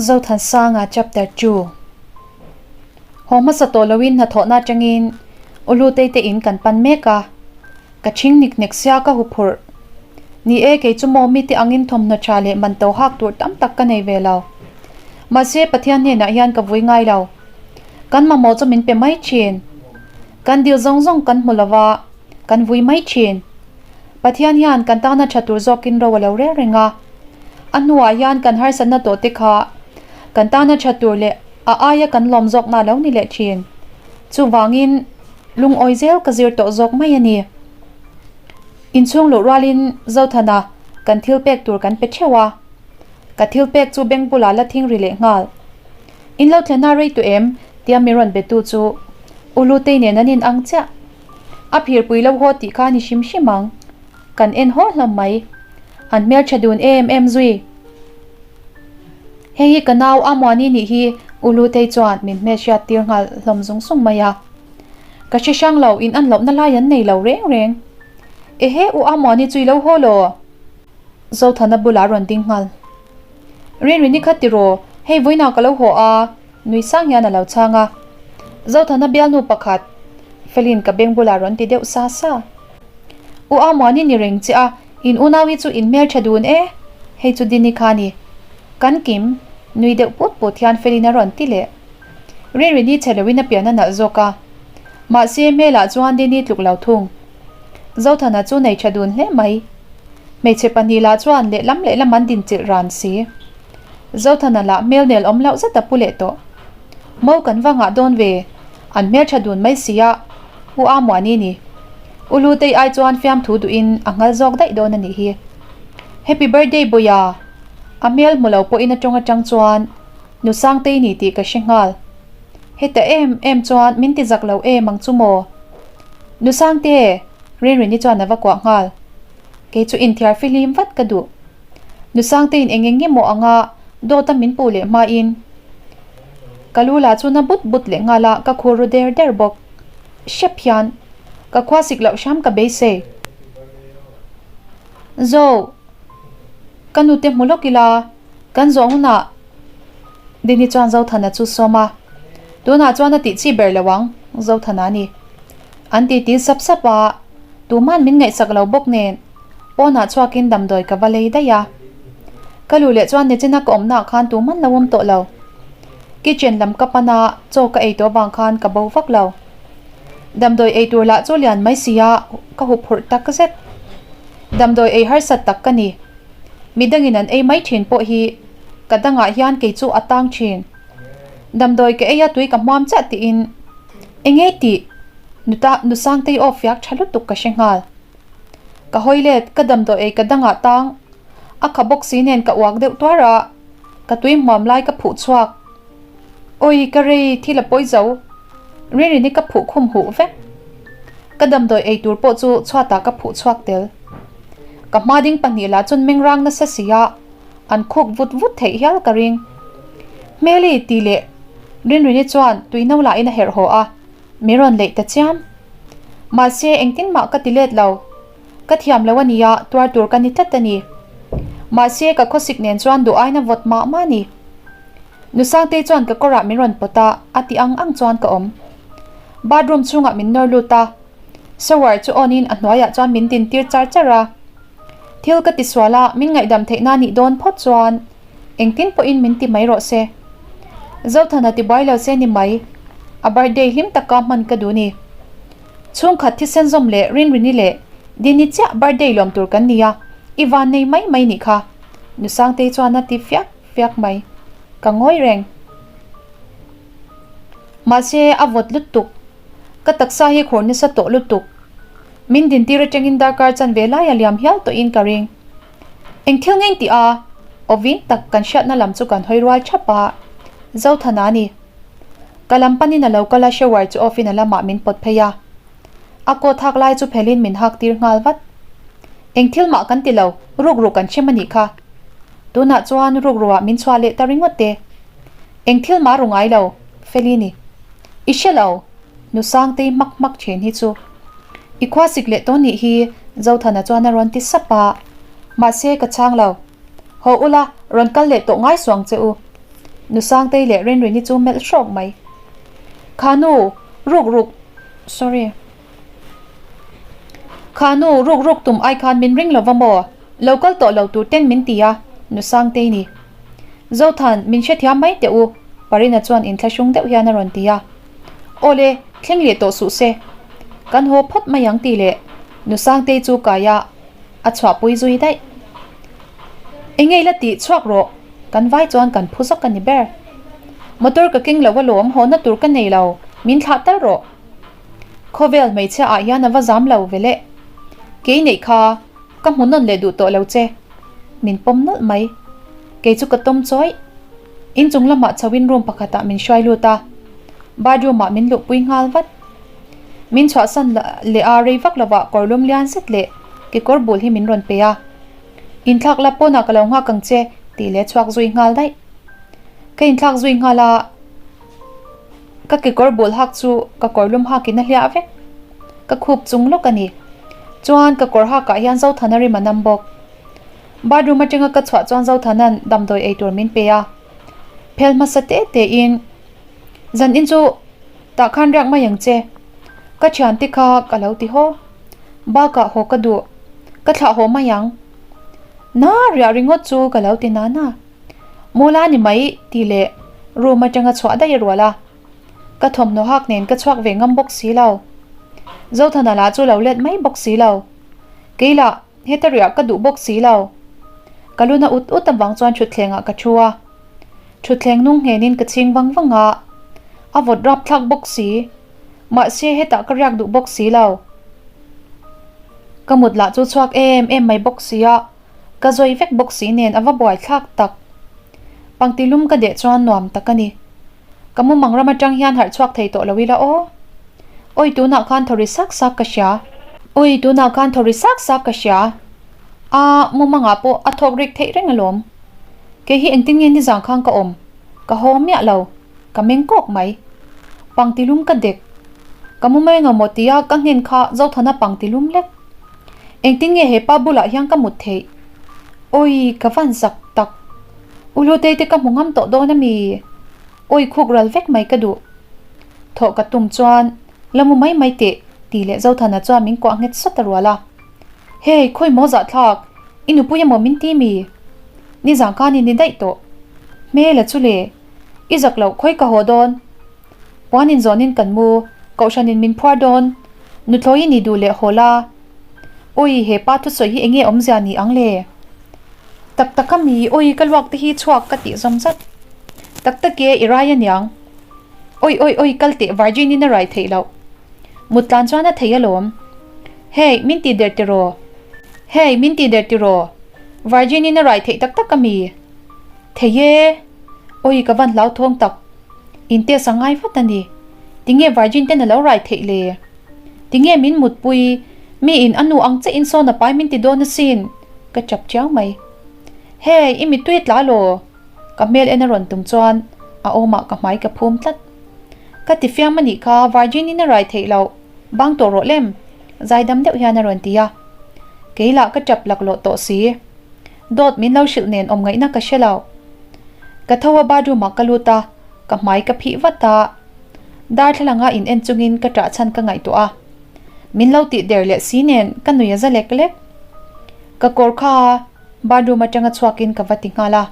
Zothansanga Chapter Two Haw hmasa tawh loin hnathawhna atangin U Lutei te in kan pan mek a, ka thing nik nek sia ka huphurh. Ni e, kei chu maw mite angin thawmhnaw tha leh man to hak tur tam tak ka nei ve lo. Mahse Pathian hnenah hian ka vui ngai lo. Kan mamawh chu min pe mai thin. Kan dil zawng zawng kan hmu lova, kan vui mai thin. Pathian hian kan tana tha tur zawkin ro a lo rel reng a. A hnuah hian kan harsatna tawh te kha kan tana tha tur leh a aia kan lawm zawkna a lo ni leh thin. Chuvangin lungawi zel ka zir tawh zawk mai a ni. Inchhung luh rualin Zothana kan thil pek tur kan pe theuh a. Ka thil pek chu beng bulah la thing ri leh nghal. In lo thlen a rei tu em? tia mi rawn betu chu U Lutei nen an in ang chiah. A phirpui lo haw tih kha a ni hrim hrim ang. Kan en haw hlawm mai. An hmeltha dun em em zui. Hei hi ka nau Amuani nih hi U Lutei chuan min hmelhriat tir nghal hlawm zung zung mai a. Ka hre hrang lo, in an lohna lai an nei lo reng reng. Ehe U Amuani chu i lo haw law? Zothana bulah rawn ding nghal. Rinrini kha tiraw, hei vawiinah ka lo haw a, nui sang hian a lo chhang a. Zothana bialnu pakhat, Felin ka beng bulah rawn ti deuh sa sa. U Amuani ni reng che a, in unau hi chu in hmeltha dun e, hei chu Dini kha ni. Kan kim, nui deuh put put hian Felin a rawn ti leh. Rinrini che loin a pian a nalh zawk a. Mahse hmelah chuan Dini tluk lo thung. Zothana chu nei tha dun hle mai. Hmeichhe pahnih lah chuan lehlam lehlam an dinchilh ran si. Zothana lah hmel nel awm loh zet a pu leh tawh. Mo kan va ngah dawn ve, an hmel tha dun mai sia, U Amuani ni. U Lutei ai chuan fiamthu duhin a nghal zawk daih dawn a nih hi. Happy birthday Bawia! A hmel hmu lo pawhin a tawng atang chuan Nu Sangtei ni tih ka hre nghal. Heta em em chuan min ti zak lo em ang chu maw? Nu Sangte! Rinrini chuan a va kuah nghal. Kei chu inthiar fihlim vat ka duh. Nu Sangteiin eng eng nge maw anga dawt a min puh leh hmain ka lu lah chu na but but leh nghal a, ka khur ru der der bawk. Hrep hian ka khua sik loh hram ka beisei. Zo! Ka nute hmu lawk ila, kan zawh hunah Dini chuan Zothana chu sawm a, tunah chuan a tih chi ber lo ang, Zothana a ni. An ti ti sap sap a, tuman min ngaihsak lo bawk nen pawnah chhuakin damdawi ka va lei daih a. Ka luh leh chuan nichina ka awmnaah khan tuman lo awm tawh lo. Kitchen lam ka pan a, chaw ka ei tawh avang khan ka bo vak lo. Damdawi ei tur lah chu lian mai si a, ka huphurh tak zet. Damdawi ei harsat tak ka ni. Midangin an ei mai thin pawh hi ka dangah hian kei chu a tang thin. Damdawi ka ei a tui ka hmuam chiah tiin enge tih nuta Nusangtei aw fiak tha lutuk ka hre nghal. Ka hawi let ka damdawi ei ka dangah tang a kha bawk si nen ka uak deuh tuar a, ka tui hmuam lai ka phuh chhuak. Awi ka rei thil a pawi zo. Rinrini ka phuh khum huh vek. Ka damdawi ei tur pawh chu chhuatah ka phuh chhuak tel. Ka hma ding pahnih lah chuan meng rang nasa si a, an khuk vut vut theih hial ka ring. Hmeli tih leh Rinrini chuan tui no lahin a herh haw a, min rawn leih ta chiam. Mahse engtin mah ka ti let lo. Ka thiam lo a nia, tuar tur ka ni tlat a ni. Mahse ka khawsik nen chuan duh aina vawt mah mah a ni. Nu Sangtei chuan ka kawrah min rawn pawt a, a ti ang ang chuan ka awm. Bathroom chhungah min nawr lut a, shower chu on in a hnuaiah chuan min din tir char char a. Thil ka ti sual a, min ngaihdam theih na nih dawn phawt chuan engtin pawhin min ti mai rawh se. Zothana ti buai lo se ni mai, a birthday hlim taka hman ka duh ni. Chhungkhat thisen zawm leh Rinrini leh Dini chiah birthday lawm tur kan ni a, i van nei mai mai nih kha. Nu Sangtei chuan a ti fiak. Fiak mai. Ka ngawi reng. Mahse, a vawt lutuk. Ka taksa hi khur nasa tawh lutuk. Min dintir atangin darkar chan ve lai a liam hial tawhin ka ring. Eng thil ngeng tih a, awvin tak kan hriatna lam chu kan hawi rual thap a. Zothana a ni. Ka lam panin a lo kal a, shower chu off in a lamah min pawt phei a. A coat hak lai chu phelhin min hak tir nghal vat. Eng thil mah kan ti lo, ruk ruk kan hrem a nih kha. Tunah chuan rukruah min chhuah leh ta ringawt te. Eng thil mah ru ngai lo, Feli ni. I hre lo, Nu Sangtei hmak hmak thin hi chu. I khua sik leh tawh nih hi, Zothana chuan a rawn ti sap a. Mahse ka chhang lo. Haw ula, rawn kal leh tawh ngai suang che u. Nu Sangtei leh Rinrini chu melh hrawk mai. Kha nu, ruk ruk, sorry. Kha nu, ruk ruk tum ai khan min ring lova maw? Lo kal tawh lo tur ten min ti a, Nu Sangtei ni. Zothan, min hrethiam mai teh u, Parina chuan inthlahrung deuh hian a rawn ti a. Awle, thleng leh tawh suh se. Kan haw phawt mai ang tih leh Nu Sangtei chu kai a, a chhuahpui zui daih. Engei la tih chhuak rawh, kan vai chuan kan phu zawk a ni ber. Motor ka keng lo alawm, hawhna tur ka nei lo, min thlah tal rawh. Khawvel hmeichhia ah hian a va zam lo ve le. Kei neih kha ka hmu nawn leh duh tawh lo che. Min pawm nawlh mai. Kei chu ka tawm chawi. Inchung lamah chhoin room pakhatah min hruai lut a, bathroom ah min luhpui nghal vat. Min chhuahsan leh a rei vak lovah kawrlum lian zet leh kekawr bul hi min rawn pe a. Inthlak la pawnah ka lo nghak ang che tih leh chhuak zui nghal daih. Ka inthlak zui nghal a, ka kekawr bul hak chu ka kawrlum hakin a hliah vek. Ka khup chung lawk a ni. Chuan ka kawr hakah hian Zothana rim a nam bawk. Bathroom atanga ka chhuah chuan Zothanan damdawi ei tur min pe a, phel hmasa te te in, Zan in chu tah khan riak mai ang che, ka thiante kha ka lo ti haw, bakah haw ka duh, ka thlah haw mai ang. Na riah ringawt chu ka lo ti nana, Mula ni mai tih leh room atanga chhuah daih a rual a, ka thawmhnaw hak nen ka chhuak ve ngam bawk si lo. Zothana lah chu lo let mai bawk si lo, keilah Heta riah ka duh bawk si lo. Ka luna ut ut avang chuan thutthleng ah ka thu a. Thutthleng nung nghenin ka chhing vang vang a. A vawt rap thlak bawk si. Mahse hetah ka riak duh bawk si lo. Ka mut lah chu chhuak em em mai bawk si a. Ka zawi vek bawk si nen a va buai thlak tak. Pangti lum ka deh chuan nuam tak a ni. Ka mumang ram atang hian harh chhuak thei tawh lo ila aw. Awi tunah khan thaw ri sak sak ka hria. Awi tunah khan thaw ri sak sak ka hria. A mumangah pawh a thawk rik theih reng alawm. Kei hi engtin nge nizang khan ka awm. Ka haw miah lo. Ka meng kawk mai. Pangti lum ka dek. Ka mu mai engemaw tia ka nghen kha Zothana pangti lum lek. Engtin nge hepa bulah hian ka mut theih. Awi ka van zak tak. U Hlutei te ka hmu ngam tawh dawn a mi? Awi khuk ral vek mai ka duh. Thawh ka tum chuan, La mu mai mai teh, tih leh Zothana chuan min kuah nghet sawt a rual a. Hey, khawi maw zahthlak, i nupui emaw min ti mi? Nizan khan i ni daih tawh. Hmel a chu le, i zak loh khawi ka haw dawn. Puan inzawnin kan mu, kohhranin min phuar dawn. Nuthlawi i ni duh leh haw la. Awi, he pa thusawi hi enge awmzia ni ang le? Tak tak a mi, awi ka luak te hi chhuak ka tih zawm zat. Tak tak e, i rai aniang. Awi awi awi kal teh virgin in a rai theih loh. Mut tlan chuan a thei alawm. Hey, min ti der tiraw? Hey, min ti der tiraw? Virgin in a rai theih tak tak a mi? Thei e. Awi ka van hlauthawng tak. In test a ngai vat a ni. Tinge virgin ten a lo rai theih le? Tinge min mutpui? Mi in a nu ang che in sawn a pai min ti dawn asin. Ka chap chiau mai. Hey, i mittui tla law? Ka hmel en a rawn tum chuan a awmah ka hmai ka phum tlat. Ka ti fiam a nih kha, Virgin in a rai theih loh, bang tawh rawh lem, zaidam deuh hian a rawn ti a. Kei lah ka chap laklawh tawh si. Dawt min lo hrilh nen awm ngaihna ka hre lo. Ka tho a bathroom ah ka lut a, ka hmai ka phih vat a. Darthlalang a in en chungin ka ṭah chhan ka ngaihtuah a. Min lo tih der leh si nen ka nui a za lek lek. Ka kawr kha bathroom atanga chhuakin ka va ti nghal a.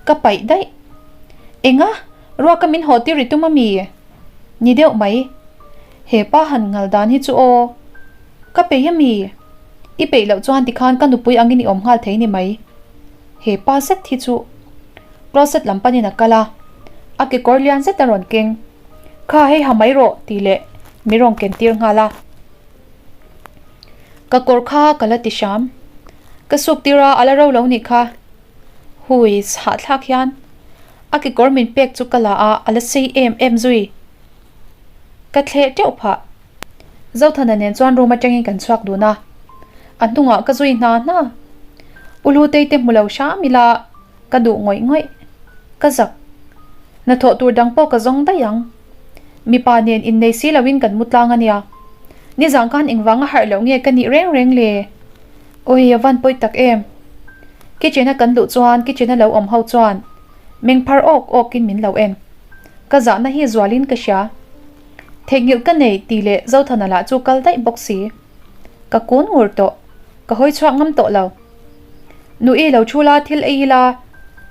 Ka paih daih. Enga? Ruaka min haw tir i tum ami? Ni deuh mai. He pa han nghal dan hi chu aw. Ka peih ami? I peih loh chuan tikhan ka nupui angin i awm nghal thei ni mai. He pa zet hi chu closet lam panin a kal a, a kekawr lian zet a rawn keng. Kha hei ha mai rawh tih leh mi rawn ken tir nghal a. Ka kawr kha ka la ti hram. Ka suk tir a, a la ro lo nih kha. Hui, hahthlak hian a kekawr min pek chu ka la a, a la sei em em zui. Ka thleh teuh phah. Zothana nen chuan room atangin kan chhuak dun a, a hnungah ka zui hna hna. U Hlutei te hmu lo hram ila ka duh ngawih ngawih. Ka zak. Hnathawh tur dang pawh ka zawng daih ang. Mipa nen innei si loin kan mu tlang a nia. Nizan khan engvanga harh loh nge ka nih reng reng le? Awi a van pawi tak em. Kitchen a kan luh chuan kitchen a lo awm ho chuan. Meng phar awk awkin min lo en. Ka zahna hi zualin ka hria. Theihnghilh ka nei tih leh Zothana lah chu kal daih bawk si. Ka kun ngur tawh. Ka hawi chhuak ngam tawh lo. Nui lo thu la thil ei ila,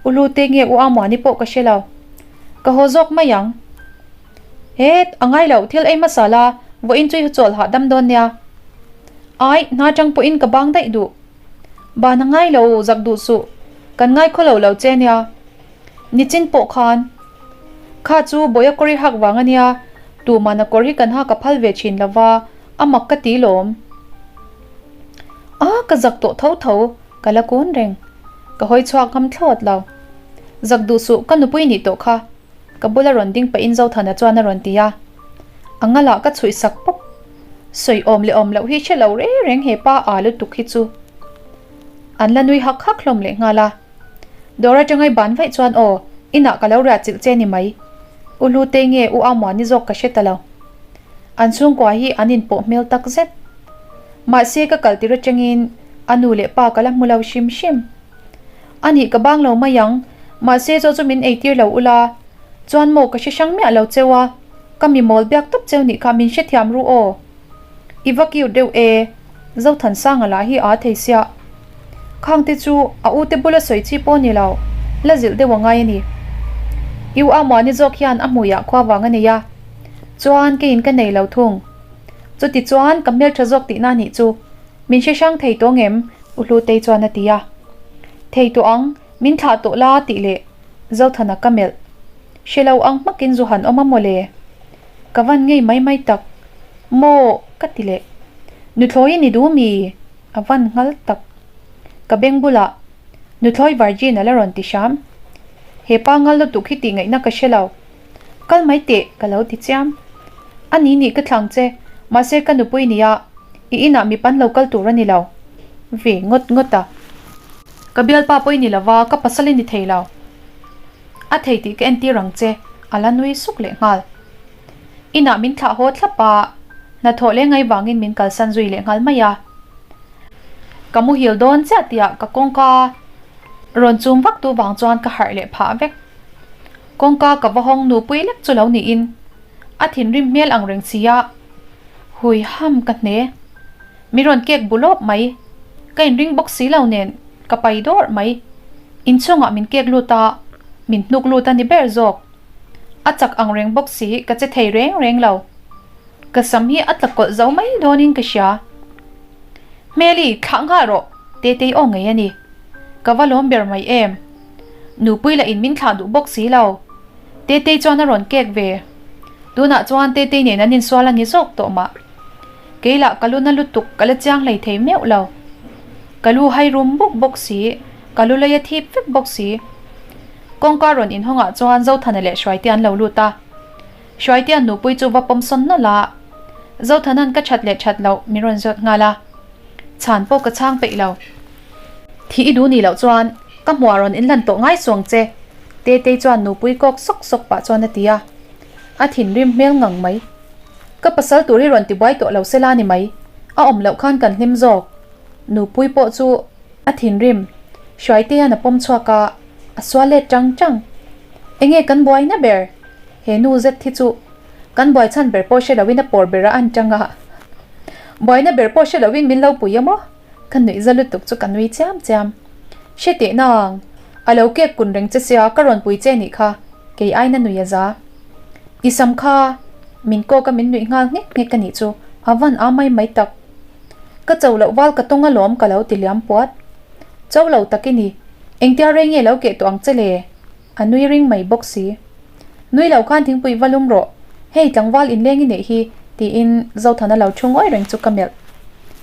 U Hlute nge U Amuani pawh ka hre lo. Ka haw zawk mai ang. Het, a ngai lo, thil ei hmasa la, vawiin chu i chawl hahdam dawn nia. Ai, hna tang pawhin ka bang daih duh. Ban a ngai lo, zak duh suh. Kan ngai khaw lo lo che nia. Nichin pawh khan. Kha chu Bawia kawr i hak vang a nia, tumah na kawr hi kan hak a phal ve thin lo va, a mak ka ti lawm. A, ka zak tawh tho tho, ka la kun reng. Ka hawi chhuak ngam thlawt lo. Zak duh suh, ka nupui nih tawh kha. Ka bula rawn ding pahin Zothana chuan a rawn ti a. A ngalah ka chhuih sak pawp. Sawi awm leh awm loh hi hre lo reng reng he pa aa lutuk hi chu. An la nui hak hak hlawm leh nghal a. Dawr atanga i ban vaih chuan aw, inah ka lo riah chilh che ni mai. U Hlute nge U Amuani zawk ka hre ta lo. An chhungkua hi an inpawh hmel tak zet. Mahse ka kal tir atangin a nu leh pa ka la hmu lo hrim hrim. A nih ka bang lo mai ang, mahse chaw chu min eitir lo ula, chuan maw ka hre hrang miah lo cheu a, ka mi mawl biak tawp cheu nih kha min hrethiam ru aw. I va cute deuh e, Zothansanga lah hi aa thei siah. Khangte chu a ute bula sawi chi pawh ni lo, la zilh deuh a ngai a ni. I u Amuani zawk hian a hmuiah khua vang a nei a, chuan keiin ka nei lo thung. Chuti chuan ka hmeltha zawk tihna nih chu min hre hrang thei tawh ngem? U Hlutei chuan a ti a. Thei tawh ang, min thlah tawh la tih leh Zothana ka melh. Hre lo ang hmakin zu han awm a mawle. Ka van ngei mai mai tak. Maw? ka ti leh. Nuthlawi i ni duh mi? A van nghal tak. Ka beng bulah Nuthlawi Virgin a la rawn ti hram. He pa ngal lutuk hi tih ngaihna ka hre lo. Kal mai teh ka lo ti chiam. A ni nih ka thlang che, mahse ka nupui nia, i inah mi pan lo kal tur a ni lo. Ve ngawt ngawt a. Ka bialpa pawh i ni lova, ka pasal i ni thei lo. A thei tih ka entir ang che, a la nui suk leh nghal. Inah min thlah haw thlap a, hnathawh leh ngai vangin min kalsan zui leh nghal mai a. Ka muhil dawn chiah tihah ka kawngka rawn chum vak tu vang chuan ka harh leh phah vek. Kawngka ka va hawng nupui lek chu lo niin a thinrim hmel ang reng si a, hui ham ka hne. Mi rawn kek bu lawp mai. Ka inring bawk si lo nen ka pai dawrh mai. Inchhungah min kek lut a, min hnuk lut a ni ber zawk. A chak ang reng bawk si ka che thei reng reng lo. Ka sam hi a tla kawlh zo mai dawnin ka hria. Hmeli, thlah nghal rawh, Tetei aw ngei a ni. Ka va lawm ber mai em. Nupui lah in min thlah duh bawk si lo. Tetei chuan a rawn kek ve. Tunah chuan Tetei nen an insual a ni zawk tawh mah. Kei lah ka lu na lutuk ka la chiang hlei thei meuh lo. Ka lu hai rum buk bawk si, ka lu lei a thip vek bawk si. Kawngka rawn inhawngah chuan Zothana leh Hruaite an lo lut a. Hruaitean nupui chu va pawm sawn nawlh a, Zothana'n ka that leh that loh min rawn zawt nghal a. Chhan pawh ka chhang peih lo. Thih i duh nih loh chuan ka hmuah rawn inlan tawh ngai suang che, Tetei chuan nupui kawk sawk sawk pah chuan a ti a. A thinrim hmel ngang mai. Ka pasal tur hi rawn tibuai tawh lo se la ni mai, a awm loh khan kan hlim zawk. Nupui pawh chu a thinrim, Hruaitea'n a pawm chhuak a, a sual let tang tang. Enge kan buaina ber? He nu zet hi chu kan buai chhan ber pawh hre loin a pawr ber a an tang a. Buaina ber pawh hre loin min lo pui a maw? Ka nuih za lutuk chu ka nui chiam chiam. Hre teh nang, a lo kek kun reng che sia ka rawn pui che nih kha, kei aina nui a za. I sam kha, min kawk a min nuih nghal nghek nghek a nih chu, a van a mai mai tak. Ka cho loh val ka tawng alawm ka lo ti liam puat. Cho lo tak i ni, engtia rei nge lo keh tawh ang che le? A nui ring mai bawk si. Nui lo khan thingpui va lum rawh, hei tlangval inleng i neih hi, tiin Zothana lo thu ngawi reng chu ka melh.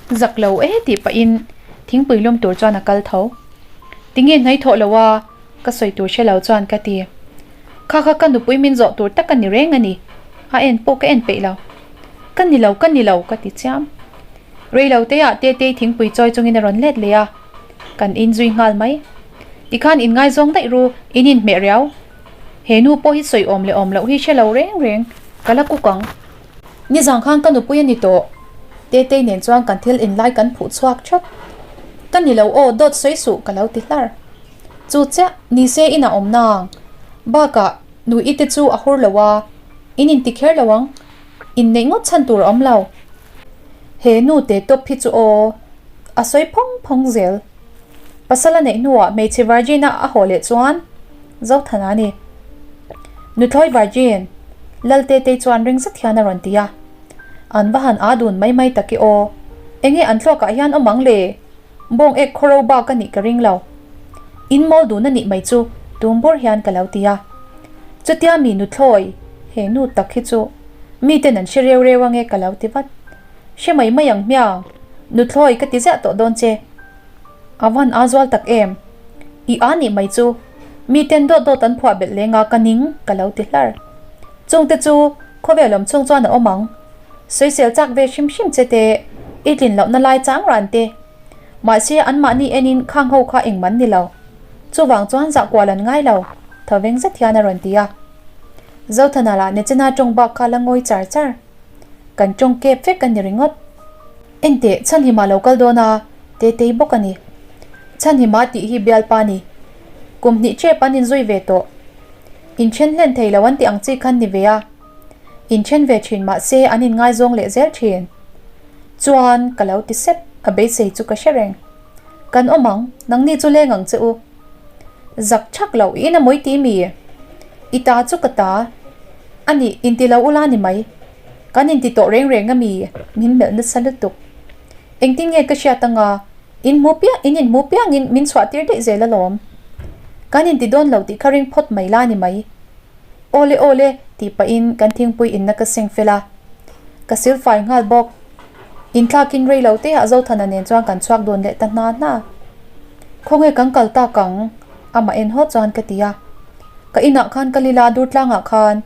Zak lo e tih pahin thingpui lum tur chuan a kal tho. Tinge hnai thawh lo a, ka sawi tur hre lo chuan ka ti. Kha kha ka nupui min zawh tur tak a ni reng a ni, a en pawh ka en peih lo. Ka ni lo, ka ni lo, ka ti chiam. Rei lo teah Tetei thingpui chawi chungin a rawn let leh a, kan inzui nghal mai. Tikhan inngaizawng daih ru, in inhmeh riau. He nu pawh hi sawi awm leh awm loh hi hre lo reng reng, ka la kuk ang. Nizang khan ka nupui a ni tawh. Tetei nen chuan kan thil inlai kan phuh chhuak thap. Ka ni lo aw, dawt sawi suh ka lo ti hlar. Chu chiah, ni se inah awm nang. Bakah, nui te chu a hur lo a, in inti kher lo ang, inneih ngawt chhan tur a awm lo. He nu te tawp hi chu aw, a sawi phawng phawng zel. Pasal a neih hnuah hmeichhe virgin a a haw leh chuan Zothana a ni. Nuthlawi virgin, Laltetei chuan ring zet hian a rawn ti a. An va han aa dun mai mai tak i aw. Enge an thluakah hian awm ang le? Bawng ek khawro bak a nih ka ring lo. In mawl dun a nih mai chu tum bur hian ka lo ti a. Chutia mi nuthlawi, he nu tak hi chu miten an hre reu reu ange ka lo ti vat. Hre mai mai ang hmiang, nuthlawi ka ti ziah tawh dawn che. A van aa zual tak em? I aa nih mai chu miten dawt dawt an phuah belh leng a ka ning ka lo ti hlar. Chungte chu khawvel awm chung chuan a awm ang. Sawisel chak ve hrim hrim che te, i tlin lohna lai chang ran te. Mahse anmahni enin khang ho kha engman ni lo. Chuvang chuan zah kual an ngai lo, thoveng zet hian a rawn ti a. Zothana lah Nechena tawng bak kha la ngawi char char. Kan tawng kep vek a ni ringawt. Enteh, Chhanhima lo kal dawn a, Tetei bawk a ni. Chhanhima tih hi bialpa ni. Kum hnih ṭep an inzui ve tawh. Inthen hlen thei lo an tih ang chi khan ni ve a. Inthen ve ṭhin mah se an inngaizawng leh zel ṭhin. Chuan, ka lo ti sep, a beisei chu ka hre reng. Kan awm ang, nangni chu leng ang che u. Zak ṭhak loh in a mawi ti mi? I ta chu ka ta. A nih, inti lo ula ni mai. Kan inti tawh reng reng a mi? Min melh nasa lutuk. Engtin nge ka hriat anga, in hmu piang, in inhmu piangin min chhuah tir daih zel alawm. Kan inti dawn lo tih kha ring phawt mai la ni mai. Awle awle tih pahin kan thingpui inna ka seng fel a. Ka silfai nghal bawk. Inthlakin rei lo te ah Zothana nen chuan kan chhuak dawn leh ta hna hna. Khawnge kan kal tak ang? Amah en haw chuan ka ti a. Ka inah khan ka lila Durtlangah khan.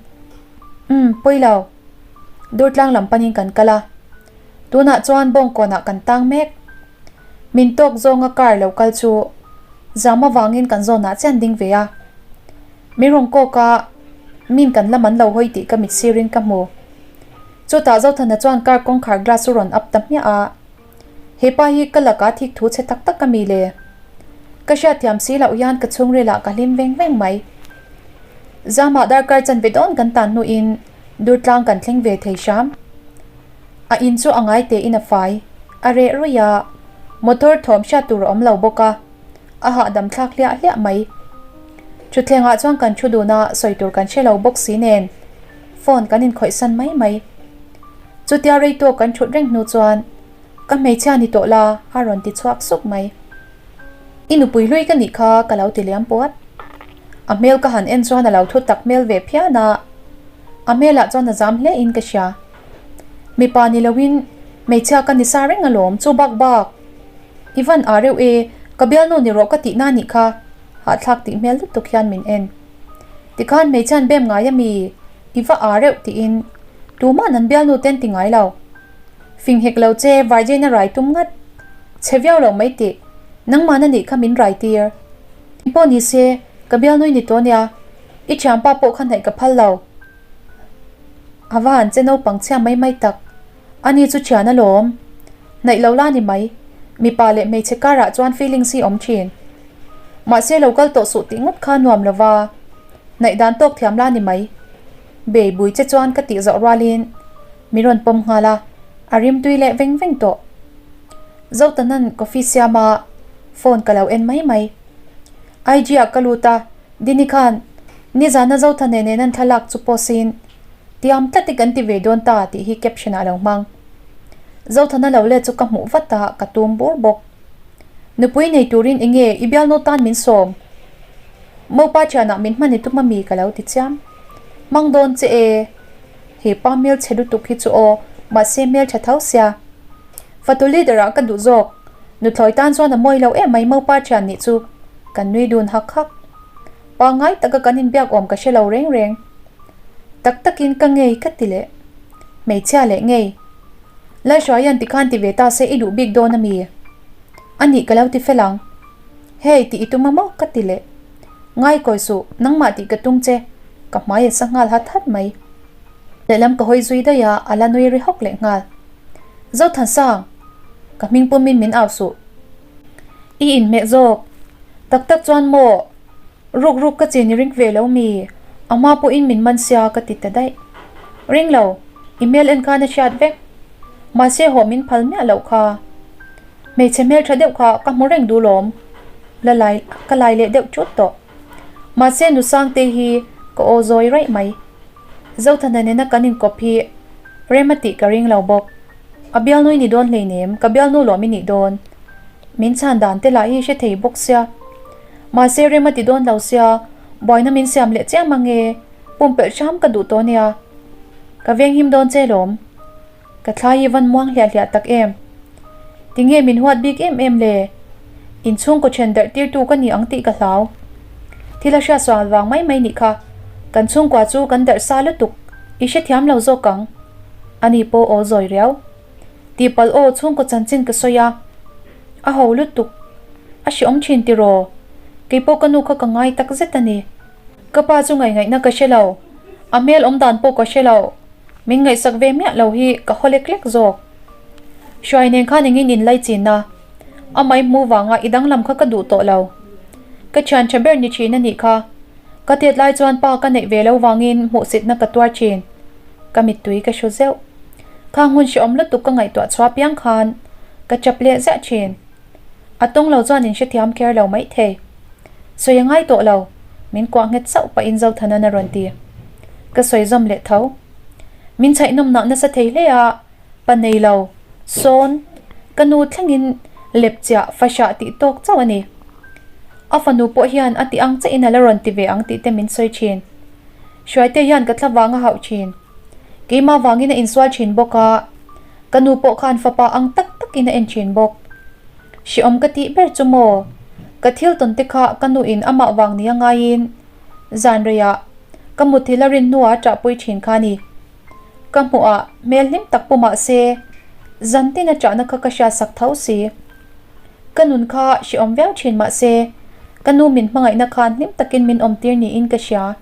Umm, pawi lo. Durtlang lam panin kan kal a. Tunah chuan bawngkawnah kan tang mek. Min tawk zawnga car lo kal chu zam avangin kan zawnah chian ding ve a. Min rawn kawk a, min kan lam an lo hawi tih ka mit sirin ka hmu. Chutah Zothana chuan car kawngkhar glass chu rawn up ta hmiah a. He pa hi ka lakah thik thu chhe tak tak a mi le? Ka hriatthiam si loh hian ka chhungrilah ka hlim veng veng mai. Zamah darkar chanve dawn kan tan hnuin Durtlang kan thleng ve thei hram. A in chu a ngai tein a fai, a reh ruih a, motor thawm hriat tur a awm lo bawk a, a hahdam thlak hliah hliah mai. Thutthlengah chuan kan thu dun a, sawi tur kan hre lo bawk si nen phone kan inkhawih san mai mai. Chutia rei tawk kan thut reng hnu chuan ka hmeichhia ni tawh la a rawn ti chhuak suk mai. I nupui hlui ka nih kha ka lo ti liam puat. A hmel ka han en chuan a lo thu tak hmel ve phian a, a hmelah chuan a zam hle in ka hria. Mipa ni loin hmeichhia ka ni sa reng alawm chu bak bak. I van ah reuh e, ka bialnu ni rawh ka tih na nih kha hahthlak tih hmel lutuk hian min en. Tikhan hmeichhian bem ngai ami i va ah reuh tiin tuma'n an bialnu ten ti ngai lo. Fing hek lo che Virgin a rai tum ngat. Chhe viau lo mai tih. Nangmahna nih kha min rai tir. Eng pawh ni se, ka bialnui ni tawh nia. I thianpa pawh kha hnaih ka phal lo. A va han che naupang chhia mai mai tak. Ani chu thian alawm. Hnaih lo la ni mai. Mipa leh hmeichhe karah chuan feelings hi awm thin. Mahse lo kal tawh suh tih ngawt kha nuam lo va. Hnaih dan tawk thiam la ni mai. Bei bui che chuan ka tih zawh rualin min rawn pawm nghal a, a rimtui leh veng veng tawh. Zotanan coffee siam a, phone ka lo en mai mai. IG ah ka lut a, Dini khan nizana Zothane nen an thlalak chu post in tiam tlat i kan ti ve dawn ta tih hi caption ah lo hmang. Zothana lo let chu ka hmuh vat a, ka tum bur bawk. Nupui nei turin enge i bialnu tan min sawm? Mopa thianah min hman i tum ami ka lo ti chiam. Hmang dawn che e. He pa hmel chhe lutuk hi chu aw, mahse hmel tha tho sia. Fatu leader ah ka duh zawk. Nuthlawi tan chuan a mawi lo em mai mopa thian nih chu. Kan nui dun hak hak. Pangngai taka kan inbiak awm ka hre lo reng reng. Tak takin ka ngei ka ti leh. Hmeichhia leh ngei. Lalhruaia'n tikhan ti ve ta se i duh bik dawn a mi? A nih ka lo ti fel ang. Hei tih i tum a maw? ka ti leh. Ngai kawi suh, nangmah tih ka tum che. Ka hmai a sa nghal hat hat mai. Lehlam ka hawi zui daih a, a la nui ri hawk leh nghal. Zothansang! Ka hming pumin min au suh. I inhmeh zawk. Tak tak chuan maw? Ruk ruk ka chin i ring ve lo mi? A hma pawhin min man sia ka ti ta daih. Ring lo, i hmel en khan a hriat vek. Mahse haw min phal miah loh kha. Hmeichhe hmeltha deuh kha ka hmu reng duh lawm. La lai ka lai leh deuh chut tawh. Mahse nu Sangtei hi ka aw zawi raih mai. Zothana nena kan inkawp hi rem a tih ka ring lo bawk. A bialnu i ni dawn hleinem, ka bialnu lawm i nih dawn. Min chhan dan te lah hi hre thei bawk sia. Mahse rem a ti dawn lo sia, buaina min siam leh chiam ange, pumpelh hram ka duh tawh nia. Ka venghim dawn che lawm. Ka thlai hi van muang hliah hliah tak em. Tinge min huat bik em em le? Inchhungkaw then darh tirtu ka ni ang tih ka hlau. Thil a hriat sual vang mai mai nih kha. Kan chhungkua chu kan darh sa lutuk, i hrethiam lo zawk ang. Ani pawh aw zawi riau. Tihpalh aw chhungkaw chanchin ka sawi a, a ho lutuk. A hreawm thin tiraw? Keipawh ka nu kha ka ngai tak zet a ni. Ka pa chu ngaih ngaihna ka hre lo. A hmel awm dan pawh ka hre lo. Min ngaihsak ve miah lo hi ka haw lek lek zawk. Hruai nen khan engin in lai chin a, amah i hmuh vanga i danglam kha ka duh tawh lo. Ka thian tha ber ni thin a nih kha. Ka tet lai chuan pa ka neih ve lo vangin hmuhsitna ka tuar thin. Ka mittui ka hru zeuh. Khang hun hreawm lutuk ka ngaihtuah chhuah piang khan ka chap leh ziah thin. A tawng lo chuan in hrethiam kher lo mai thei. Sawi a ngai tawh lo, min kuah nghet sauh pahin Zothanan a rawn ti. Ka sawi zawm leh tho. Min chhaih nawm nah nasa thei hle a, pa nei lo, sawn, ka nu thlengin lep chiah fahrah tih tawk chauh a ni. A fanu pawh hian a ti ang chiahin a la rawn ti ve ang tih te min sawi thin. Hruaite hian ka thla vang a hauh thin. Keimah vangin a insual thin bawk a, ka nu pawh khan fapa ang tak takin a en thin bawk. Hreawm ka tih ber chu maw? Ka thil tawn te kha ka nuin amah vang nia ngaiin zan reiah ka muthilh a rin hnuah a ṭahpui thin kha a ni. Ka hmuhah hmel hlim tak pu mah se zan tin a ṭahna kha ka hriatsak tho si. Ka nun kha hreawm viau thin mah se ka nu min hmangaihna khan hlim takin min awmtir niin ka hria.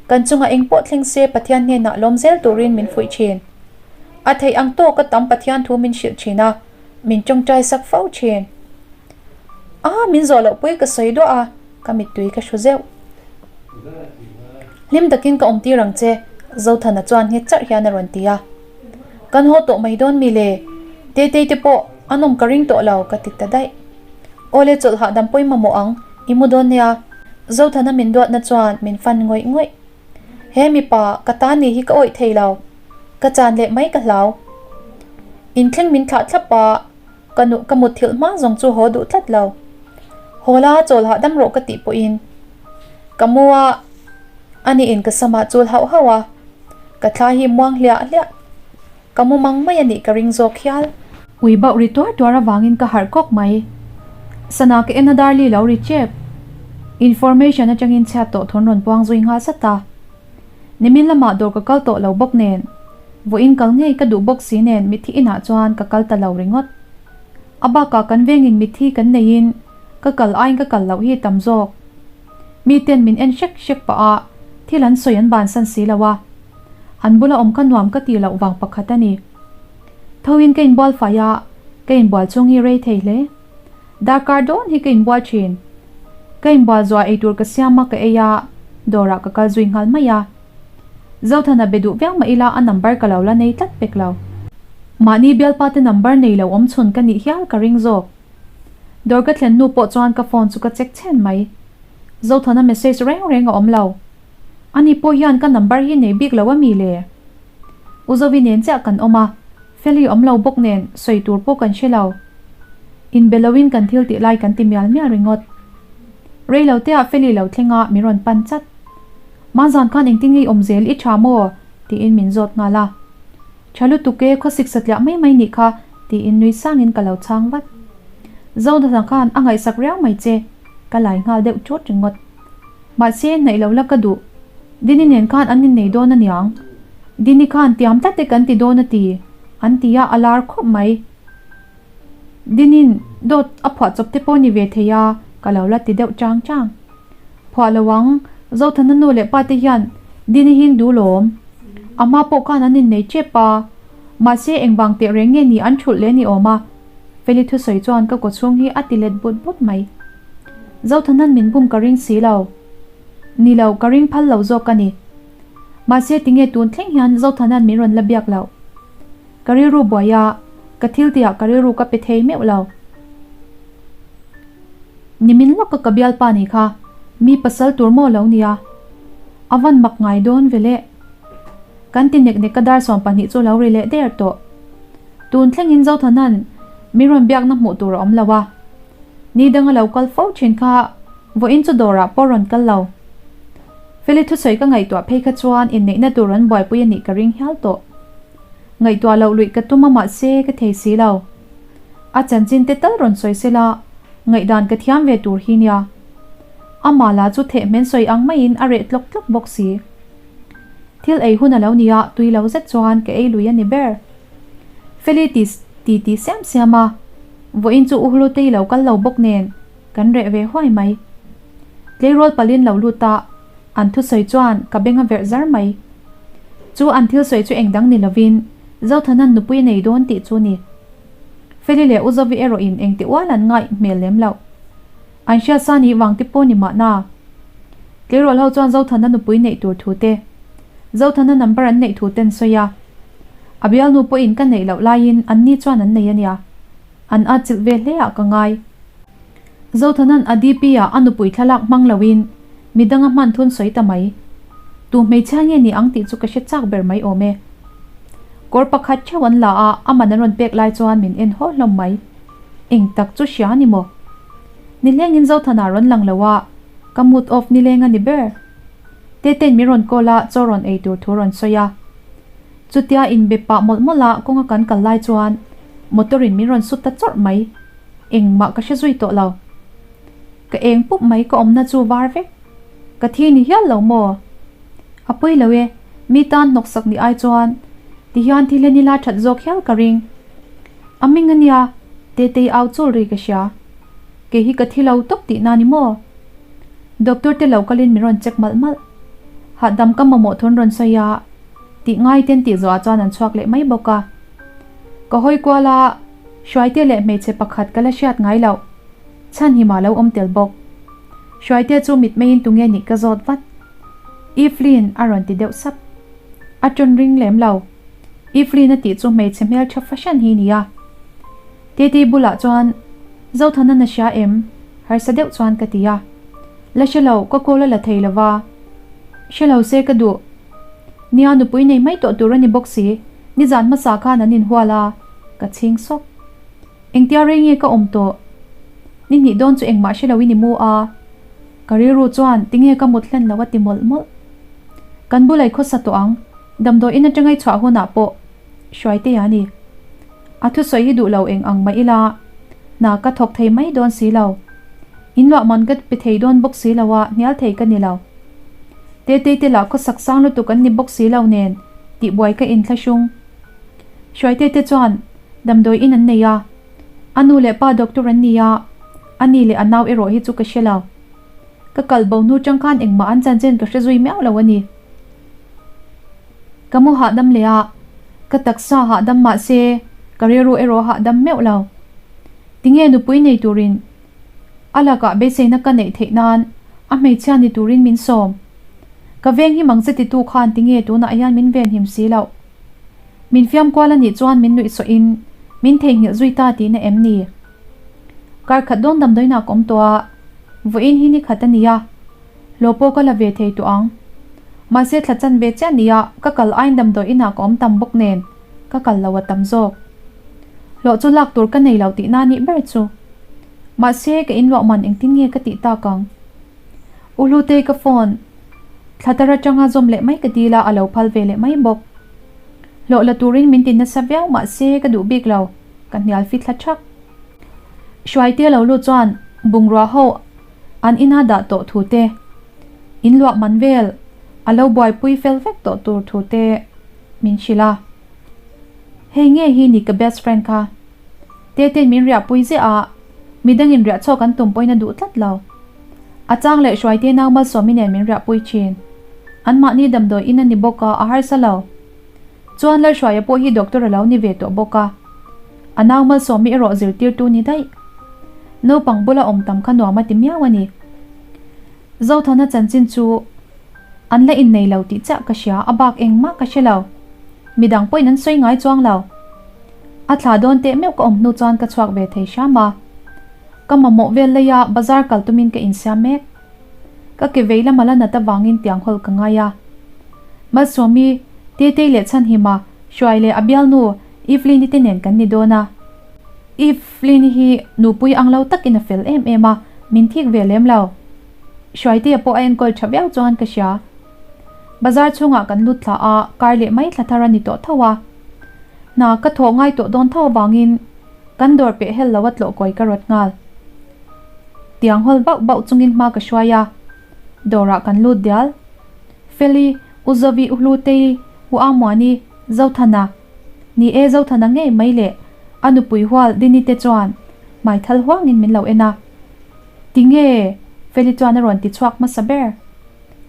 Kan chungah eng pawh thleng se Pathian hnenah lawm zel turin min fuih thin. A theih ang tawka tam Pathian thu min hrilh thin a, min tawngtai sak fo thin. A, min zawh loh pui ka sawi duah a, ka mittui ka hru zeuh. Hlim takin ka awm tir ang che, Zothana chuan nghet charh hian a rawn ti a. Kan haw tawh mai dawn mi le? Tetei te pawh an awm ka ring tawh lo ka ti ta daih. Awle chawlh hahdam pawi mamawh ang, i mu dawn nia. Zothana min duatna chuan min fan ngawih ngawih. He mipa ka ta ni hi ka awih thei lo, ka chan leh mai ka hlau. Inthleng min thlah thlap a, ka nu ka mutthilh hma zawng chu haw duh tlat lo. Haw la chawl hahdam rawh ka tih pawhin ka mu a, aniin ka samah chul hauh hauh a, ka thla hi muang hliah hliah. Ka mu mang mai a nih ka ring zawk hial. Ui bauh ri tuar tuar avangin ka harh kawk mai. Sana ka en a dar li lo ri chep. Information atangin chhiat tawh thawn rawn puang zui nghal sat a. Nimin lamah dawr ka kal tawh lo bawk nen, vawiin kal ngei ka duh bawk si nen mitthi inah chuan ka kal ta lo ringawt. A bakah kan vengin mitthi kan neiin ka kal aiin ka kal loh hi tam zawk. Miten min en hrek hrek pah a, thil an sawi an bansan si lo a. An bula awm kha nuam ka tih loh vang pakhat a ni. Thoin ka inbual fai a, ka inbual chhung hi rei thei hle. Darkar dawn hi ka inbual thin. Ka inbual zuah eitur ka siam a ka ei a, dawrah ka kal zui nghal mai a. Zothana be duh viau mah ila a number ka lo la nei tlat pek lo. Mahni bialpa te number nei lo awm chhun ka nih hial ka ring zawk. Dawr ka thlen hnu pawh chuan ka phone chu ka check chhen mai. Zothana message reng reng a awm lo. Ani pawh hian ka number hi nei bik lo a mi le? U Zovi nen chiah kan awm a, Feli awm lo bawk nen sawi tur pawh kan hre lo. Inbe loin kan thil tih lai kan ti mial mial ringawt. Rei lo teah Feli lo thleng a min rawn pan chat. Manzan khan engtin nge i awm zel i tha maw? tiin min zawt nghal a. Tha lutuk e, khawsik satliah mai mai nih kha, tiin nui sangin ka lo chhang vat. Zothana khan a ngaihsak riau mai che, ka lai nghal deuh chawt ringawt. Mahse, hnaih lo la ka duh. Dini nen khan an innei dawn aniang. Dini khan tiam tlat e kan ti dawn a ti, an ti a, a lar khawp mai. Dinin dawt a phuah chawp te pawh ni ve thei a, ka lo la ti deuh chang chang. Phuah lo ang, Zothana nu leh pa te hian Dini hi an duh lawm. A hma pawh khan an innei tep a, mahse engvang teh reng nge ni an thulh leh ni awm a, Feli thusawi chuan ka kawchhung hi a ti let but but mai. Zothanan min bum ka ring si lo. Ni lo, ka ring phal lo zawk a ni. Mahse tinge tun thleng hian Zothanan min rawn la biak loh? Ka rilru buai a, ka thil tihah ka rilru ka pe thei meuh lo. Nimin lawka ka bialpa nih kha mi pasal tur maw lo nia? A van mak ngai dawn ve le. Kan ti nek nek ka dar 12 chu lo ri leh der tawh. Tun thlengin Zothanan min rawn biakna hmuh tur a awm lo a. Ni danga lo kal fo thin kha vawiin chu dawrah pawh rawn kal lo. Feli thusawi ka ngaihtuah phei kha chuan inneihna tur rawn buaipui a nih ka ring hial tawh. Ngaihtuah loh luih ka tum a mahse ka thei si lo. A chanchin te tal rawn sawi sela ngaihdan ka thiam ve tur hi nia. Amah lah chu thehmen sawi ang maiin a reh tlawk tlawk bawk si. Thil ei hun a lo nia tui lo zet chuan ka ei lui a ni ber. Feli ti ti ti siam siam a, vawiin chu Uhlutei lo kal lo bawk nen kan reh ve huai mai. Tleirawl palin lo lut a, an thusawi chuan ka beng a verh zar mai. Chu an thil sawi chu eng dang ni lovin Zothanan nupui a nei dawn tih chu ni. Feli leh Uzovi erawhin engti ual an ngaih hmel lem loh. An hriatsa nih vang te pawh ni mahna. Tleirawl ho chuan Zothana nupui neih tur thu te, Zothana number an neih thu ten sawi a. A bialnu pawhin ka neih loh laiin anni chuan an nei a nia. An atchilh ve hle ah ka ngai. Zothanan a DP ah a nupui thlalak hmang loin midang a hman thun sawi ta mai. Tu hmeichhia nge ni ang tih chu ka hre chak ber mai awm e. Kawr pakhat theuh an la a, a man an rawn pek lai chuan min en haw hlawm mai. Eng tak chu hria ni maw? Nilengin Zothana rawn lang lo a, ka mood off nileng a ni ber. Tetein min rawn call a, chaw rawn ei tur thu rawn sawi a. Chutia inbe pah mawlh mawlh a kawnga kan kal lai chuan motor in min rawn sut ta chawrh mai. Engmah ka hre zui tawh lo. Ka eng pup mai ka awmna chu var vek. Ka thi ni hial lo maw? A pawi lo e, mi tan hnawksak ni ai chuan tihian thi hlen ila that zawk hial ka ring. A ming a nia, Tetei au chul ri ka hria. Kei hi ka thi lo tawp tihna ni maw? Doctor te lo kalin min rawn check malh malh. Hahdam ka mamawh thun rawn sawi a, tih ngai ten tih zawhah chuan an chhuak leh mai bawk a. Ka hawi kual a, Hruaite leh hmeichhe pakhat ka la hriat ngai loh. Chhan hi mah lo awm tel bawk. Hruaite chu mitmeiin tunge nih ka zawt vat. Evelyn a rawn ti deuh sap. A tawn ring lem lo. Evelyn a tih chu hmeichhe hmeltha fahran hi nia. Tetei bulah chuan, Zothanan a hria em? Harsa deuh chuan ka ti a. La hre lo, ka call a la thei lo va. Hre lo se ka duh. Nia, nupui nei mai tawh tur a ni bawk si. Nizan hmasa khan an inhual a, ka chhing sawk. Engtia rei nge ka awm tawh? Ni hnih dawn chu engmah hre loin i mu a. Ka rilru chuan tinge ka mut hlen lo a ti mawlh mawlh. Kan bulai khawsa tawh ang, damdawi in atanga i chhuah hunah pawh Hruaitea a ni. A thusawi hi duh lo eng ang mah ila, hna ka thawk thei mai dawn si lo. In luah man ka pe thei dawn bawk si lo a, hnial thei ka ni lo. Tetei te lah khawsak sang lutuk an ni bawk si lo nen tihbuai ka inthlahrung. Hruaite te chuan damdawi in an nei a, a nu leh pa doctor an ni a, a ni leh a nau erawh hi chu ka hre lo. Ka kal bo hnu chang khan engmah an chanchin ka hre zui miau lo a ni. Ka mu hahdam leh a, ka taksa hahdam mah se ka rilru erawh hahdam meuh lo. Tinge nupui nei turin a lakah beiseina ka neih theih nan a hmeichhia ni turin min sawm. Ka veng him ang che titu khan tinge tunah hian min venhim si loh. Min fiam kual a nih chuan min nuih sawhin min theihnghilh zui ta tihna em ni? Kar khat dawn damdawinak ka awm tawh a, vawiin hi ni khat a ni a, hlawh pawh ka la ve thei tawh ang. Mahse thla chan ve chiah nia ka kal aiin damdawi inah ka awm tam bawk nen ka kal lo a tam zawk. Hlawh chu lak tur ka nei lo tihna nih ber chu. Mahse ka inluah man engtin nge ka tih tak ang? U Hlutei ka phone thla tar atanga zawm leh mai ka dil a, a lo phal ve leh mai bawk. Hlawh la turin min ti nasa viau mahse ka duh bik lo, ka hnial fi thla thak. Hruaite lo lut chuan bungrua ho an ina dah tawh thu te, in luah man vel a lo buaipui fel vek tawh tur thu te min hrilh a. Hei nge hi ni ka best friend kha. Tetein min riahpui ziah a, midangin riah chhuak an tum pawhin a duh tlat lo. A chang leh Hruaite nau Malsawmi nen min riahpui thin. Anmahni damdawi in a ni bawk a, a harsa lo. Chuan Lalhruaia pawh hi doctor a lo ni ve tawh bawk a. A nau Malsawmi erawh zirtirtu ni daih. Naupang bula awm tam kha nuam a ti miau a ni. Zothana chanchin chu an la innei lo tih chiah ka hria, a bak engmah ka hre lo. Midang pawhin an sawi ngai chuang lo. A thla dawn teh meuh ka awm hnu chuan ka chhuak ve thei hram a. Ka mamawh vel laia bazar kal tumin ka insiam mek. Ka ke vei lama la nat avangin tiang hawl ka ngai a. Malsawmi, Tetei leh Chhanhima, Hruai leh a bialnu Evelyn-i te nen kan ni dawn a. Evelyn-i hi nupui ang lo takin a fel em em a, min thik ve lem lo. Hruaitea pawh a enkawl tha viau chuan ka hria. Bazar chhungah kan lut thla a, kar leh mai thla thar a ni tawh tho a. Hna ka thawh ngai tawh dawn tho avangin kan dawr peh hel lo a tlawh kawi ka rawt nghal. Tiang hawl bauh bauh chungin hma ka hruai a, dawrah kan lut dial. Feli, U Zovi, U Hlutei, U Amuani, Zothana, ni e Zothana ngei mai leh a nupui hual Dini te chuan hmai thal huangin min lo en a. Tinge? Feli chuan a rawn ti chhuak hmasa ber.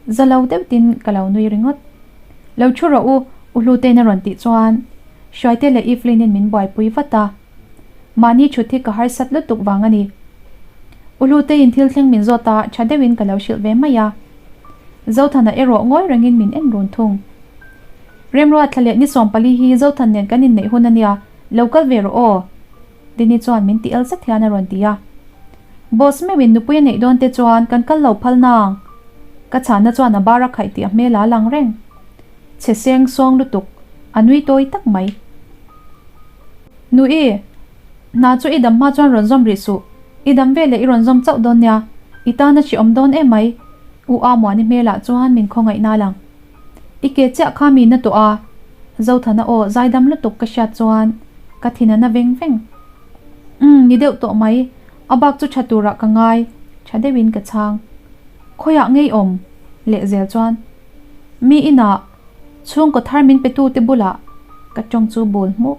Za lo deuh tin ka lo nui ringawt. Lo thu rawh u, U Hlutein a rawn tih chuan Hruaite leh Evelyn-in min buaipui vat a. Mahni thut hi ka harsat lutuk vang a ni. U Hluteiin thil thleng min zawt a, tha deuhin ka lo hrilh ve mai a. Zothana erawh ngawi rengin min en run thung. Remruat thla leh ni 14 hi Zothan nen kan inneih hun a nia, lo kal ve rawh aw. Dini chuan min ti el zet hian a rawn ti a. Boss meuhin nupui a neih dawn te chuan kan kal lo phal nang. Ka chhanna chuan a bar a khaih tih a hmel a lang reng. Chhe seng sawng lutuk, a nui tawi tak mai. Nui, hna chu i dam hma chuan rawn zawm rih suh. I dam veleh i rawn zawm chauh dawn nia, i tan a hrehawm dawn em mai. U Amuani hmelah chuan min khawngaih na lang. I ke chiah kha mi na tawh a, Zothana aw zaidam lutuk ka hriat chuan ka thin a na veng veng. Umm, ni deuh tawh mai, a bak chu tha turah ka ngai, tha deuhin ka chhang. Khawiah ngei awm? Lehzel chuan mi inah chhungkaw thar min petu te bulah ka tawng chu bul hmuh.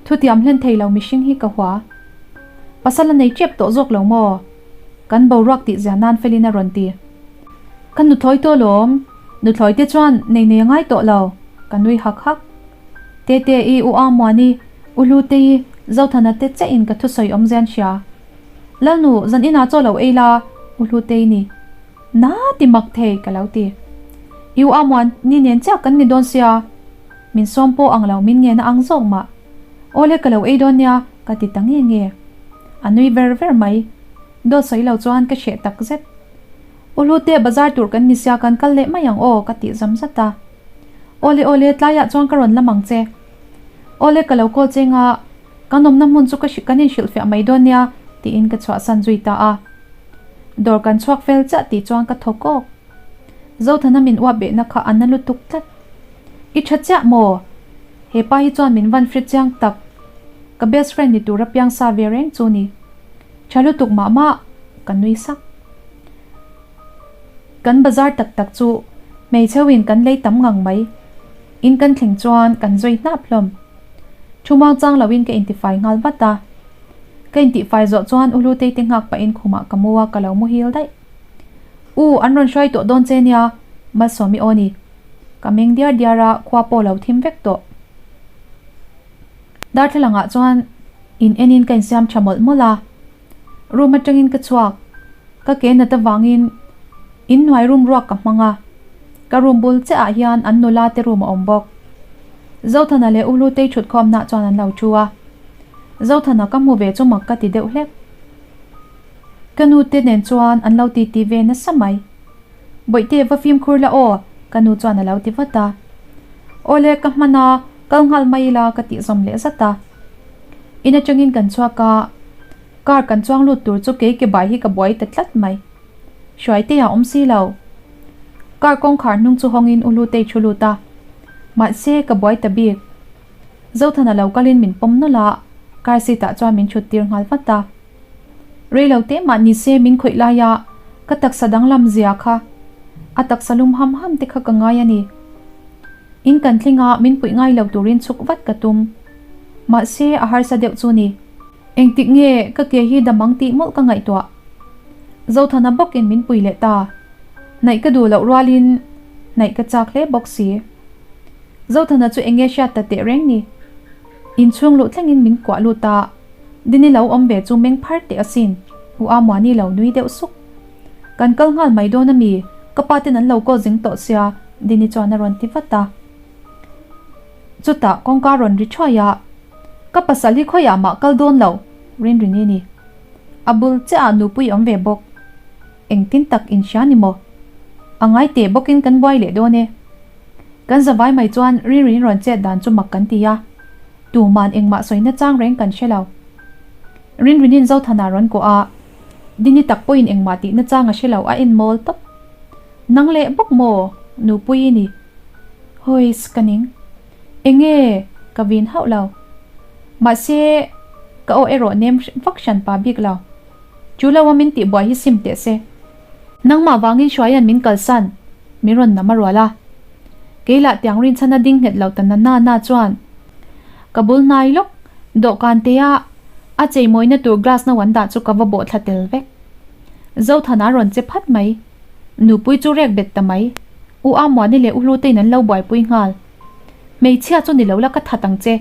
Thutiam hlen thei lo mihring hi ka hua. Pasal a nei tep tawh zawk lo maw? Kan boruak tih zia nan felin a rawn ti. Ka nuthlawi tawh lawm, nuthlawi te chuan nei nei a ngai tawh lo, ka nui hak hak. Tete-i, U Amuani, U Hlute-i, Zothana te chiah in ka thusawi awm zian hria. Lalnu, zan inah chaw lo ei la, U Hlute-i ni. Na ti mak thei, ka lo ti. I U Amuani nen chiah kan ni dawn sia, min sawm pawh ang lo min ngen a ang zawk mah. Awle ka lo ei dawn nia, ka ti ta nge nge. A nui ver ver mai. Dawt sawi lo chuan ka hreh tak zet. U Hlute, bazar tur kan ni sia kan kal leh mai ang aw, ka tih zam zat a. Awle awle, tlaiah chuan ka rawn lam ang che. Awle ka lo call che nga, kan awmna hmun chu ka kan inhrilhfiah mai dawn nia, tiin ka chhuahsan zui ta a. Dawr kan chhuak fel chiah tih chuan ka thaw kawk. Zothana min uap behna kha a na lutuk tlat. I tha chiah maw? He pa hi chuan min van hre chiang tak. Ka best friend ni tura piang sa ve reng chu ni. Tha lutuk mah mah, ka nui sak. Kan bazar tak tak chu hmeichheuhin kan lei tam ngang mai. In kan thleng chuan kan zui hnap hlawm. Thu muang chang loin ka intifai nghal vat a. Ka intihfai zawh chuan U Hlutei te nghak pahin khumah ka mu a, ka lo muhil daih. U, an rawn hruai tawh dawn che nia, Malsawmi aw ni. Ka meng diar diar a, khua pawh lo thim vek tawh. Darthlalangah chuan in enin ka insiam tha mawlh mawlh a, room atangin ka chhuak, ka ke nat avangin inhnuai room ruak ka hmang a, ka room bul chiah ah hian an nula te room a awm bawk. Zothana leh U Hlutei thutkhawmna chuan an lo thu a, Zothana ka hmu ve chu mak ka ti deuh hlek. Ka nu te nen chuan an lo titi ve nasa mai. Bawihte va fimkhur la aw, ka nu chuan a lo ti vat a. Awle ka hman a, kal nghal mai ila ka tih zawm leh zat a. In atangin kan chhuak a, car kan chuang lut tur chu kei ke bai hi ka buai ta tlat mai. Hruaitea awm si lo. Car kawngkhar hnung chu hawngin U Hlutei thu lut a, mahse ka buai ta bik. Zothana lo kalin min pawm nawlh a, car seat ah chuan min thut tir nghal vat a. Reilo te mah ni se min khawih lai a, ka taksa danglam zia kha, a taksa lum ham ham te kha ka ngai a ni. In kan tling a, min puih ngai lo turin chhuk vat ka tum. Mahse, a harsa deuh chu ni. Engtik nge ka ke hi damang tih mawlh ka ngaihtuah. Zothana bawkin min pui leh ta. Hnaih ka duh loh rualin hnaih ka chak hle bawk si. Zothana chu enge hriat ta teh reng ni. Inchhung luh thlengin min kuah lut a. Dini lo awm ve chu meng phar teh asin, U Amuani lo nui deuh suk. Kan kal nghal mai dawn ami, ka pa ten an lo call zing tawh sia, Dini chuan a rawn ti vat a. Chutah kawngka rawn ri thuai a, Ka pasal hi khawiah mah kal dawn lo, Rinrini ni. A bul chiah ah nupui awm ve bawk. Engtin tak in hria ni maw? A ngai teh bawkin kan buai leh dawn e. Kan zavai mai chuan Rinrini rawn chet dan chu mak kan ti a. Tuman engmah sawina chang reng kan hre lo. Rinrinin Zothana rawn kuah a, Dini tak pawhin engmah tihna chang a hre lo a en mawl tawp. Nang leh bawk maw? Nupui i ni. Huiss ka ning. Enge? Ka vin hauh lo. Mahse, ka aw erawh nem vak hran pa bik lo. Chu lo a min tihbuai hi sim teh se. Nangmah vangin Hruaia'n min kalsan, min rawn nam a rual a. Kei lah tiang rinchhan a ding nghet lo ta na na na chuan ka bul hnai lawk dawhkan te a a cheimawina tur glass no an dah chu ka va bawh thla tel vek. Zothana rawn che phat mai. Nupui chu rek bet ta mai. U Amuani leh U Hlutein an lo buaipui nghal. Hmeichhia chu ni lo la ka that ang che.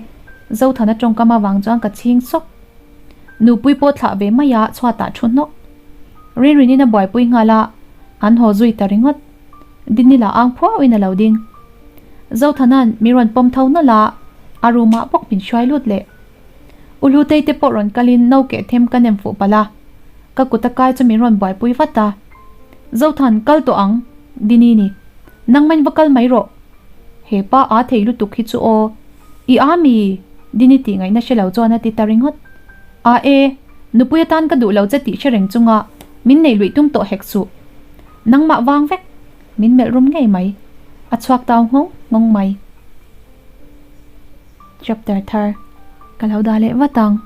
Zothana tawngkam avang chuan ka chhing sawk. Nupui pawh thlah ve mai a chhuatah thu hnawk. Rinrinin a buaipui nghal a, an haw zui ta ringawt. Dini lah ang phuauin a lo ding. Zothana'n mi rawn pawm tho nawlh a, a room ah bawk min hruai lut leh. U Hlutei te pawh rawn kalin no keh them ka nem fuh palh a, ka kut a kai chu min rawn buaipui vat a. Zothan, kal tawh ang, Dini ni. Nangmain va kal mai rawh. He pa a thei lutuk hi chu aw. I a mi? Dini tih ngaihna hre lo chuan a ti ta ringawt. A e, nupui atan ka duh lo che tih hre reng chunga min nei luih tum tawh hek suh. Nangmah vang vek, min melh rum ngei mai. A chhuak tau nghawng nghawng mai. Chapter thar ka lo dah leh vat ang.